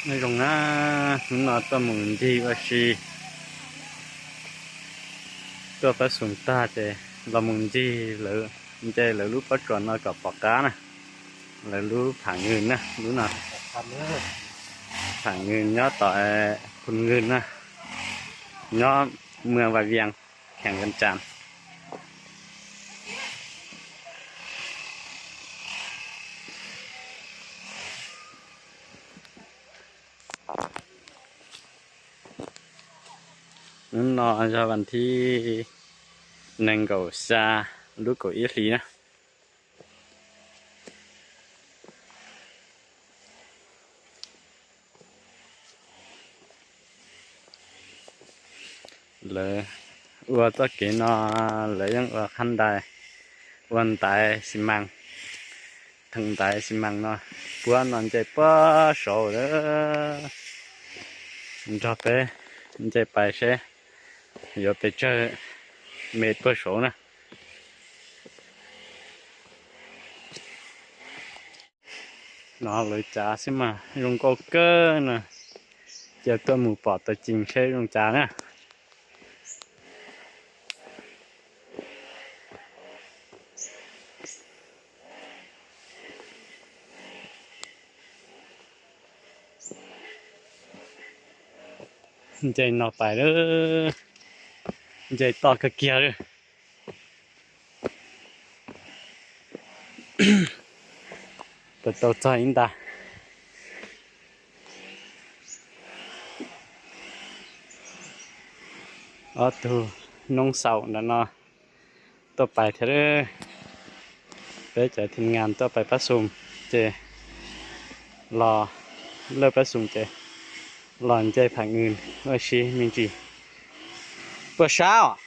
Nyob zoo na, hnub no tuaj mus ncig ua si, tuaj pab xum tag ces los mus ncig lawv, nce lawv lub pob tsuas no kom pom qab na. Lawv lub pham Nwg na, lub no pham Nwg nyob tom Phum Nwg na, nyob mws Vas Vias, kheem Vas Cas. Hnub no yog vas thib nees nkaum xya lub kaum ib hlis na. Lawv ua txoj kev no, lawv yeej ua qhab ntais, ua ntaiv xi mas, theem ntaiv xi mas no, puab no nce puag saud lawm, nrog peb nce pais seb yuav pes tsawg mev puag saud na. No lawv cav xwb mas zoo nkauj kawg na, cia tuaj mus pom tau ceev seb zoo cas na. Nce no pais lawm, nce toj kawg kiag lawm. Puas tau txog ib nta. Ob tug noob xaum ntawm no tuaj pais thiab. Peb cov thim ngas tuaj pais pab xum ces los, lawj pab xum ces los nce pham Nwg ua si me ntsis. Puas sab os?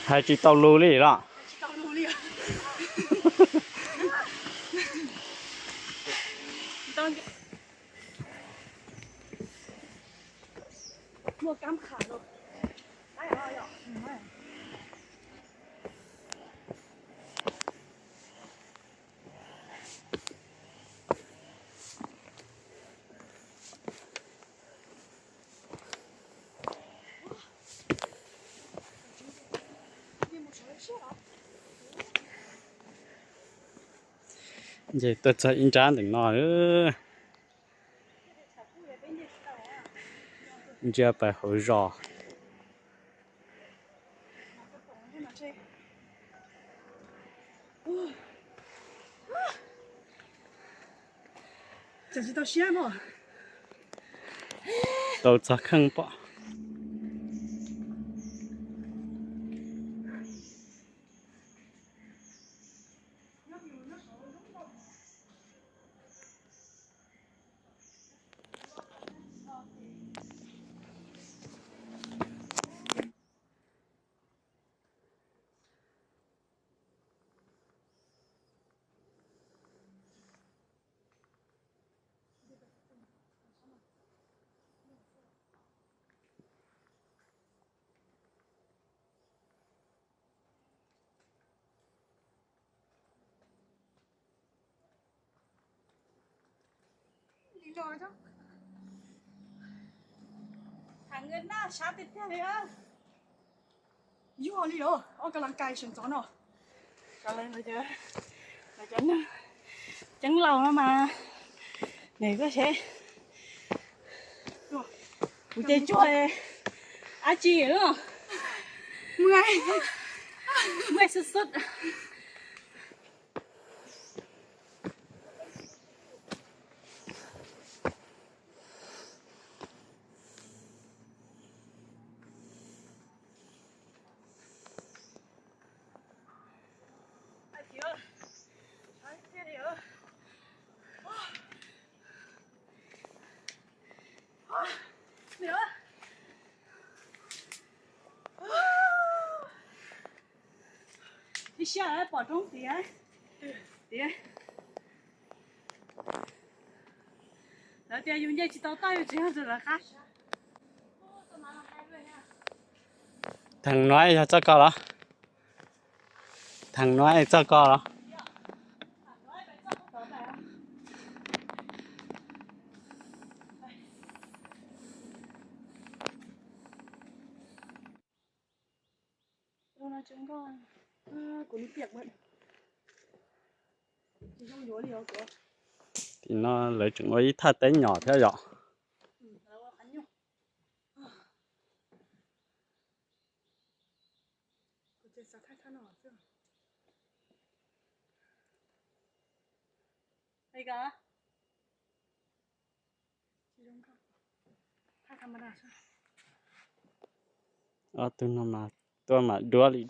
Hais tsis tau lus li los? Nce tuaj txog ib nrab ntawm no, ntsia pais hauv zos. Tau txog kheej pom. Yog li os, ob kas las kais seem ntxov no. Cov neeg ceeb laus no mas nws koj seb, kuv ces tsuag ab tsi lawm, mus xwb xwb. Ib siab pom roob tiag tiag. Lawv tias yus nce tsis tau toj yus tsis yog tus lawv qab. Theem no yog txoj ko los? Theem no txoj ko los? Tim no lawv tseem ua ib thaj teb nyom thiab yom. Ob tug no mas tuaj mam duab li.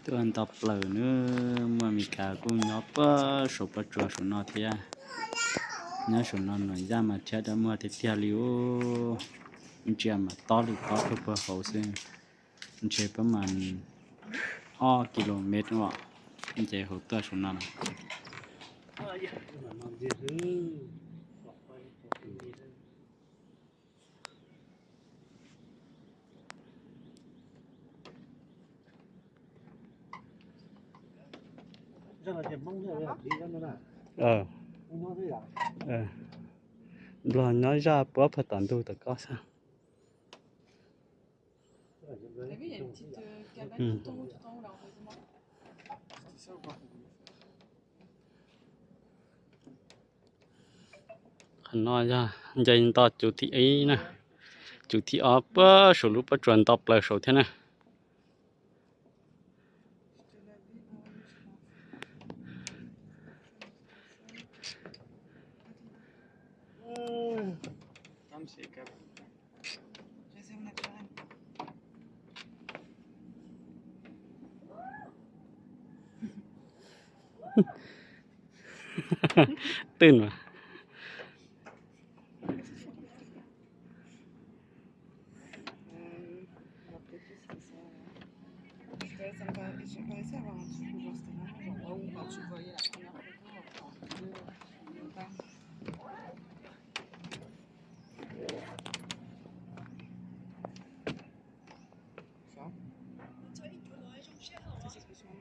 Tuaj nto plaws na, muaj Amelikas kuj nyob puag saum pob tsuas saum no thiab. Nyob saum no Nuam Yaj mas rhiab dawb muag tiag tiag li os. Ntsia mas tob li tob puag puag hauv xwb. Ntshe pab mas ob kilomev os, nce hauv tuaj saum no lawm. Nplog nyob zaj puab pag tom ntug tom ko xwb. Qhov no yog nce nto cuv thib ib na, cuv thib ob puag saum lub pob tsuas nto plaws saud thiab na. Twj mas.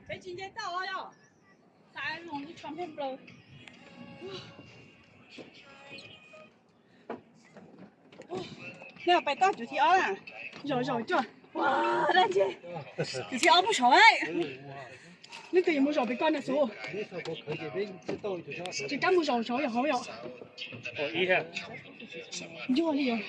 Peb tsis nce toj os yog. Xav zoo ib tsho nplej nplaws. Nej pais toj cuv thib ob na. Zaum zaum coj. Dab tsi? Cuv thib ob mus saud. Nej tus yuav mus zaum pem ko na xub. Tsis kam mus zaum saud yog hauv yom. Yog li yog.